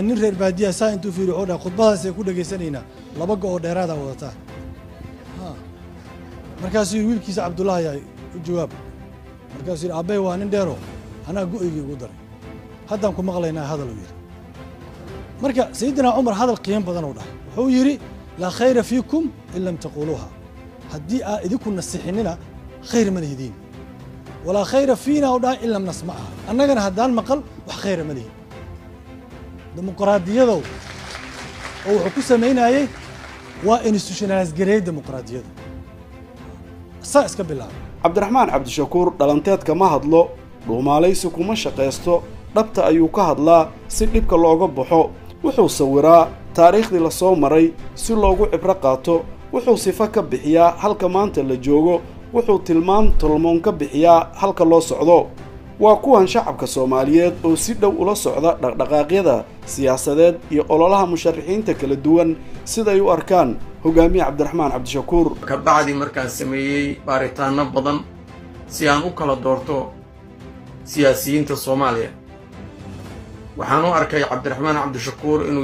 Nin reer baadiya saa intuu fiiri wuxuu dhahay, khudbadaasay ku dhegaysanaynaa, laba go oo dheeraada wadataa. Markaasuu yidhi wiilkiisa Cabdullahi yahay u jawaab. Markaasuu yidhi, aabbay waa nin dheero, anaa go'ygii ugu daray, haddaan ku maqlaynaa hadal uu yidhi. Marka Sayidina Cumar hadal qiimo badan uu dhahay, wuxuu yidhi, laa khayra fiikum in lam taquuluuha, haddii aa idinku nasixinina khayr ma lihidiin, walaa khayra fiina u dhahay in lam nasmacha, annagana haddaan maqal wax khayra ma lihin. Dimuqraadiyadow oo wuxuu ku samaynayey waa institutionalize gareey dimuqraadiyada, saa iska bilaabay. Cabdiraxmaan Cabdishakuur dhalanteedka ma hadlo, dhuumaalaysi kuma shaqaysto, dhabta ayuu ka hadlaa si dhibka looga baxo. Wuxuu sawiraa taariikhdii lasoo maray si loogu cibro qaato, wuxuu sifo ka bixiyaa halka maanta la joogo, wuxuu tilmaam tolmoon ka bixiyaa halka loo socdo. Waa kuwan shacabka Soomaaliyeed oo si dhow ula socda dhaqdhaqaaqyada siyaasadeed iyo ololaha musharaxiinta kala duwan siday u arkaan hogaamiye Cabdiraxmaan Cabdishakuur. Ka bacdi markaan sameeyey baaritaanno badan si aan u kala doorto siyaasiyiinta Soomaaliya, waxaan u arkay Cabdiraxmaan Cabdishakuur inuu